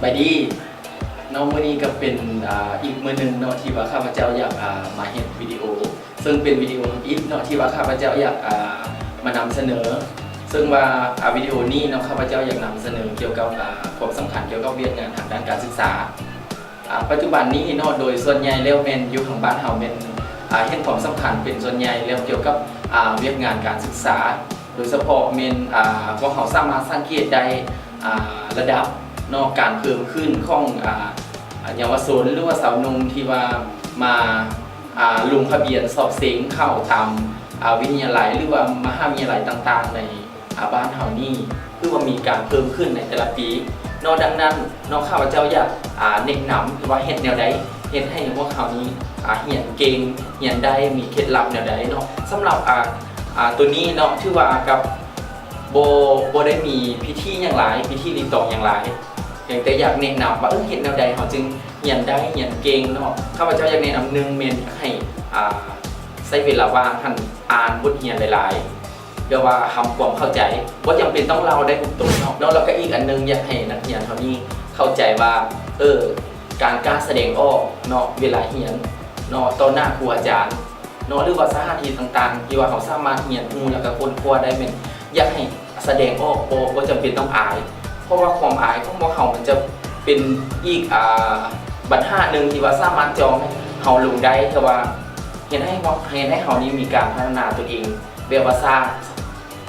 ສະບາຍດີເນາະ, ມື້ນີ້ກໍເປັນ ອ່າ ອີກມື້ໜຶ່ງເນາະ ທີ່ວ່າຂ້າພະເຈົ້າຢາກ ອ່າ ມາເຮັດວິດີໂອ ເຊິ່ງເປັນວິດີໂອທຳອິດເນາະ ທີ່ວ່າຂ້າພະເຈົ້າຢາກ ອ່າ ມານຳສະເໜີ. ເຊິ່ງວ່າ ອ່າ ວິດີໂອນີ້ເນາະ ຂ້າພະເຈົ້າຢາກນຳສະເໜີກ່ຽວກັບ ອ່າ ຄວາມສຳຄັນກ່ຽວກັບວຽກງານທາງດ້ານການສຶກສາ. ອ່າ ປັດຈຸບັນນີ້ເນາະ ໂດຍສ່ວນໃຫຍ່ແລ້ວແມ່ນຢູ່ທາງບ້ານເຮົາແມ່ນ ອ່າ ເຫັນຄວາມສຳຄັນເປັນສ່ວນໃຫຍ່ແລ້ວກ່ຽວກັບ ອ່າ ວຽກງານການສຶກສາ ໂດຍສະເພາະແມ່ນ ອ່າ ພວກເຮົາສາມາດສັງເກດໄດ້ ອ່າ ລະດັບເນາະ ການເພີ່ມຂຶ້ນຂອງ ອ່າ ເຍົາວະຊົນ ຫຼືວ່າຊາວໜຸ່ມທີ່ວ່າມາ ອ່າ ລົງທະບຽນສອບເສັງເຂົ້າຕາມ ອ່າ ວິທະຍາໄລ ຫຼືວ່າມະຫາວິທະຍາໄລຕ່າງໆໃນ ອ່າ ບ້ານເຮົານີ້ ຄືວ່າມີການເພີ່ມຂຶ້ນໃນແຕ່ລະປີເນາະ. ດັ່ງນັ້ນເນາະ ຂ້າພະເຈົ້າຢາກ ອ່າ ແນະນຳວ່າເຮັດແນວໃດເຮັດໃຫ້ພວກເຮົານີ້ ອ່າ ຮຽນເກັ່ງ ຮຽນໄດ້ ມີເຄັດລັບແນວໃດເນາະ. ສຳລັບ ອ່າ ອ່າ ໂຕນີ້ເນາະ ຖືວ່າກັບ ບໍ່ ບໍ່ໄດ້ມີພິທີຫຍັງຫຼາຍ ພິທີລີຕອງຫຍັງຫຼາຍ ພຽງແຕ່ຢາກແນະນຳວ່າ ເອີ ເຮັດແນວໃດເຮົາຈຶ່ງຮຽນໄດ້ ຮຽນເກັ່ງເນາະ. ຂ້າພະເຈົ້າຢາກແນະນຳ ໜຶ່ງ ແມ່ນຢາກໃຫ້ ອ່າ ໃຊ້ເວລາວ່າງຫັ້ນອ່ານບົດຮຽນຫຼາຍໆ ແບບວ່າທຳຄວາມເຂົ້າໃຈ ບໍ່ຈຳເປັນຕ້ອງເລົ່າໄດ້ທຸກໂຕເນາະ ເນາະ. ແລ້ວກໍອີກອັນໜຶ່ງ ຢາກໃຫ້ນັກຮຽນເຮົານີ້ເຂົ້າໃຈວ່າ ເອີ ການກ້າສະແດງອອກເນາະ ເວລາຮຽນເນາະ ຕໍ່ໜ້າຄູອາຈານ ເນາະ ຫຼືວ່າສະຖານທີ່ຕ່າງໆ ທີ່ວ່າເຮົາສາມາດຮຽນຮູ້ ແລ້ວກໍຄົ້ນຄວ້າໄດ້ ແມ່ນຢາກໃຫ້ສະແດງອອກ ບໍ່ ບໍ່ຈຳເປັນຕ້ອງອາຍ ເພາະວ່າຄວາມອາຍຂອງພວກເຮົາມັນຈະເປັນອີກ ອ່າ ບັນຫາໜຶ່ງທີ່ວ່າສາມາດຈອງໃຫ້ເຮົາລົງໄດ້ ແຕ່ວ່າເຮັດໃຫ້ ເຮັດໃຫ້ເຮົານີ້ມີການພັດທະນາຕົວເອງແບບວ່າຊ້າ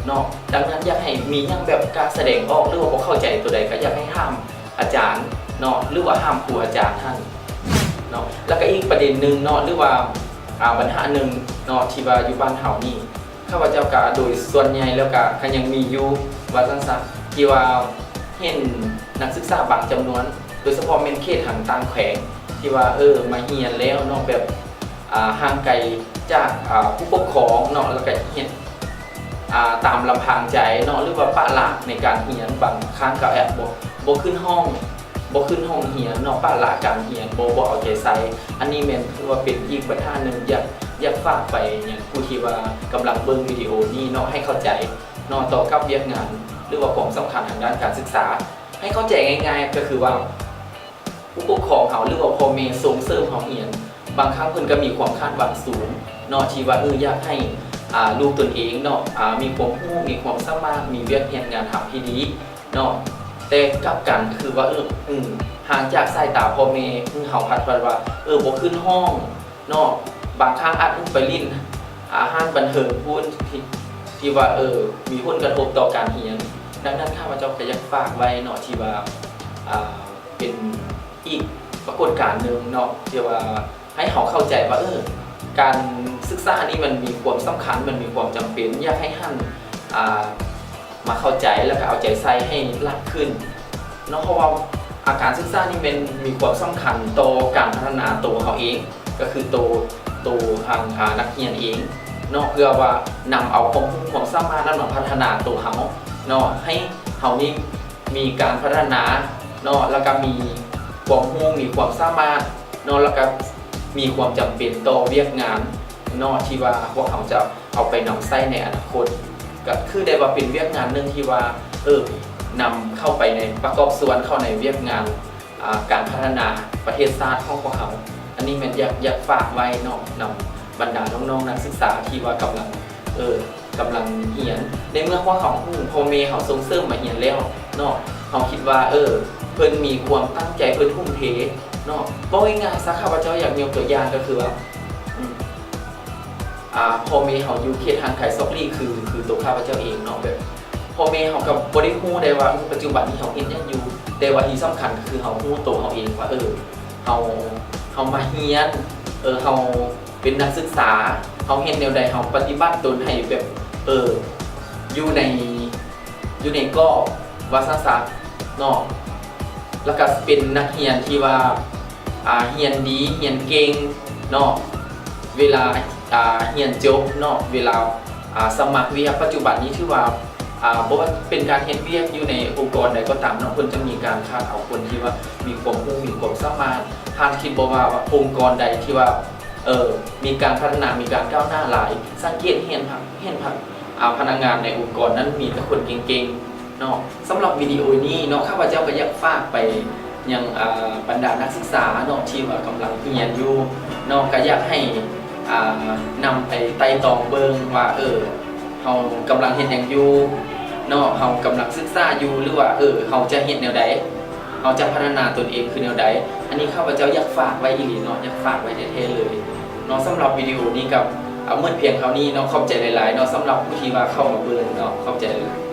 ເນາະ. ດັ່ງນັ້ນຢາກໃຫ້ມີຫຍັງແບບກ້າສະແດງອອກ ຫຼືວ່າບໍ່ເຂົ້າໃຈຕົວໃດ ກໍຢາກໃຫ້ຖາມ ອາຈານເນາະ ຫຼືວ່າຖາມຄູອາຈານຫັ້ນເນາະ. ແລ້ວກໍອີກປະເດັນໜຶ່ງເນາະ ຫຼືວ່າ ອ່າ ບັນຫາໜຶ່ງເນາະ ທີ່ວ່າຢູ່ບ້ານເຮົານີ້ ຂ້າພະເຈົ້າກະໂດຍສ່ວນໃຫຍ່ແລ້ວກະ ກະຍັງມີຢູ່ວ່າຊັ້ນຊະ ທີ່ວ່າເຫັນນັກສຶກສາບາງຈຳນວນ ໂດຍສະເພາະແມ່ນເຂດທາງຕ່າງແຂວງ ທີ່ວ່າ ເອີ ມາຮຽນແລ້ວເນາະ ແບບ ອ່າ ຫ່າງໄກຈາກ ອ່າ ຜູ້ປົກຄອງເນາະ ແລ້ວກະເຮັດ ອ່າ ຕາມລຳພັງໃຈເນາະ ຫຼືວ່າປະລະໃນການຮຽນ ບາງຄັ້ງກໍແອບບໍ່ ບໍ່ຂຶ້ນຫ້ອງ ບໍ່ຂຶ້ນຫ້ອງຮຽນເນາະ ປະລະການຮຽນ ບໍ່ ບໍ່ເອົາໃຈໃສ່. ອັນນີ້ແມ່ນຖືວ່າເປັນອີກບັນຫາໜຶ່ງ ຢາກ ຢາກຝາກໄປຍັງຜູ້ທີ່ວ່າກຳລັງເບິ່ງວິດີໂອນີ້ເນາະ ໃຫ້ເຂົ້າໃຈເນາະ ຕໍ່ກັບວຽກງານ ຫຼືວ່າຄວາມສຳຄັນທາງດ້ານການສຶກສາ. ໃຫ້ເຂົ້າໃຈງ່າຍໆ ກໍຄືວ່າ ຜູ້ປົກຄອງເຮົາ ຫຼືວ່າພໍ່ແມ່ສົ່ງເສີມເຮົາຮຽນ ບາງຄັ້ງເພິ່ນກໍມີຄວາມຄາດຫວັງສູງເນາະ ທີ່ວ່າ ເອີ ຢາກໃຫ້ ອ່າ ລູກຕົນເອງເນາະ ອ່າ ມີຄວາມຮູ້ ມີຄວາມສາມາດ ມີວຽກເຮັດງານທຳທີ່ດີເນາະ. ແຕ່ກັບກັນຄືວ່າ ເອີ ຫ່າງຈາກສາຍຕາພໍ່ແມ່ ເຮົາພັດ ພັດວ່າ ເອີ ບໍ່ຂຶ້ນຫ້ອງເນາະ ບາງຄັ້ງອາດໄປຫຼິ້ນ ອ່າ ຮ້ານບັນເທີງພຸ້ນ ທີ່ ທີ່ວ່າ ເອີ ມີຜົນກະທົບຕໍ່ການຮຽນ. ດັ່ງນັ້ນ ຂ້າພະເຈົ້າກໍຢາກຝາກໄວ້ເນາະ ທີ່ວ່າ ອ່າ ເປັນອີກປາກົດການໜຶ່ງເນາະ ທີ່ວ່າໃຫ້ເຮົາເຂົ້າໃຈວ່າ ເອີ ການສຶກສານີ້ມັນມີຄວາມສຳຄັນ ມັນມີຄວາມຈຳເປັນ ຢາກໃຫ້ຫັນ ອ່າ ມາເຂົ້າໃຈ ແລ້ວກໍເອົາໃຈໃສ່ໃຫ້ຫຼາຍຂຶ້ນເນາະ. ເພາະວ່າ ອ່າ ການສຶກສານີ້ແມ່ນມີຄວາມສຳຄັນຕໍ່ການພັດທະນາໂຕເຮົາເອງ ກໍຄືໂຕ ໂຕທາງ ອ່າ ນັກຮຽນເອງເນາະ ເພື່ອວ່ານຳເອົາຄວາມຮູ້ຄວາມສາມາດນັ້ນມາພັດທະນາໂຕເຮົາເນາະ ໃຫ້ເຮົານີ້ ມີການພັດທະນາເນາະ ແລ້ວກະມີຄວາມຮູ້ ມີຄວາມສາມາດເນາະ ແລ້ວກະມີຄວາມຈຳເປັນຕໍ່ວຽກງານເນາະ ທີ່ວ່າພວກເຮົາຈະເອົາໄປນຳໃຊ້ໃນອະນາຄົດ. ກະຄືໄດ້ວ່າເປັນວຽກງານໜຶ່ງທີ່ວ່າ ເອີ ນຳເຂົ້າໄປໃນ ປະກອບສ່ວນເຂົ້າໃນວຽກງານ ອ່າ ການພັດທະນາປະເທດຊາດຂອງພວກເຮົາ. ອັນນີ້ແມ່ນຢາກ ຢາກຝາກໄວ້ເນາະ ນຳບັນດານ້ອງໆນັກສຶກສາທີ່ວ່າກຳລັງ ເອີ ກຳລັງຮຽນ. ໃນເມື່ອພວກເຮົາຮູ້ ພໍ່ແມ່ເຮົາສົ່ງເສີມມາຮຽນແລ້ວເນາະ ເຮົາຄິດວ່າ ເອີ ເພິ່ນມີຄວາມຕັ້ງໃຈ ເພິ່ນທຸ່ມເທເນາະ. ເວົ້າງ່າຍໆຊະ ຂ້າພະເຈົ້າຢາກຍົກຕົວຢ່າງກໍຄືວ່າ ອືມ ອ່າ ພໍ່ແມ່ເຮົາຢູ່ເຂດຫ່າງໄກຊອກຫຼີກ ຄື ຄືໂຕຂ້າພະເຈົ້າເອງເນາະ ແບບ ພໍ່ແມ່ເຮົາກໍບໍ່ໄດ້ຮູ້ໄດ້ວ່າ ເອີ ປັດຈຸບັນນີ້ເຮົາເຮັດຫຍັງຢູ່ ແຕ່ວ່າທີ່ສຳຄັນຄືເຮົາຮູ້ໂຕເຮົາເອງວ່າ ເອີ ເຮົາ ເຮົາມາຮຽນ ເອີ ເຮົາເປັນນັກສຶກສາ ເຮົາເຮັດແນວໃດ ເຮົາປະຕິບັດຕົນໃຫ້ແບບ ເອີ ຢູ່ໃນ ຢູ່ໃນກອບວ່າຊັ້ນຊະເນາະ ແລ້ວກໍເປັນນັກຮຽນທີ່ວ່າ ອ່າ ຮຽນດີ ຮຽນເກັ່ງເນາະ ເວລາ ອ່າ ຮຽນຈົບເນາະ ເວລາ ອ່າ ສະໝັກວຽກ ປັດຈຸບັນນີ້ຖືວ່າ ອ່າ ບໍ່ວ່າເປັນການເຮັດວຽກຢູ່ໃນອົງກອນໃດກໍຕາມເນາະ ເພິ່ນຈະມີການຄັດເອົາຄົນທີ່ວ່າມີຄວາມຮູ້ ມີຄວາມສາມາດ. ທ່ານຄິດບໍ່ວ່າ ວ່າອົງກອນໃດທີ່ວ່າ ເອີ ມີການພັດທະນາ ມີການກ້າວໜ້າຫຼາຍ ສັງເກດເຫັນ ເຫັນພະ ອ່າ ພະນັກງານໃນອົງກອນນັ້ນມີແຕ່ຄົນເກັ່ງໆເນາະ. ສຳລັບວິດີໂອນີ້ເນາະ ຂ້າພະເຈົ້າກໍຢາກຝາກໄປ ຍັງ ອ່າ ບັນດານັກສຶກສາເນາະ ທີ່ວ່າກຳລັງຮຽນຢູ່ເນາະ ກໍຢາກໃຫ້ ອ່າ ນຳໄປໄຕ່ຕອງເບິ່ງວ່າ ເອີ ເຮົາກຳລັງເຮັດຫຍັງຢູ່ເນາະ ເຮົາກຳລັງສຶກສາຢູ່ ຫຼືວ່າ ເອີ ເຮົາຈະເຮັດແນວໃດ ເຮົາຈະພັດທະນາຕົນເອງຄືແນວໃດ. ອັນນີ້ຂ້າພະເຈົ້າຢາກຝາກໄວ້ອີ່ຫຼີເນາະ ຢາກຝາກໄວ້ແທ້ໆເລີຍເນາະ. ສຳລັບວິດີໂອນີ້ກໍ ເອົາໝົດພຽງເທົ່ານີ້ເນາະ. ຂອບໃຈຫຼາຍໆເນາະ ສຳລັບຜູ້ທີ່ວ່າເຂົ້າມາເບິ່ງເນາະ ຂອບໃຈຫຼາຍໆ.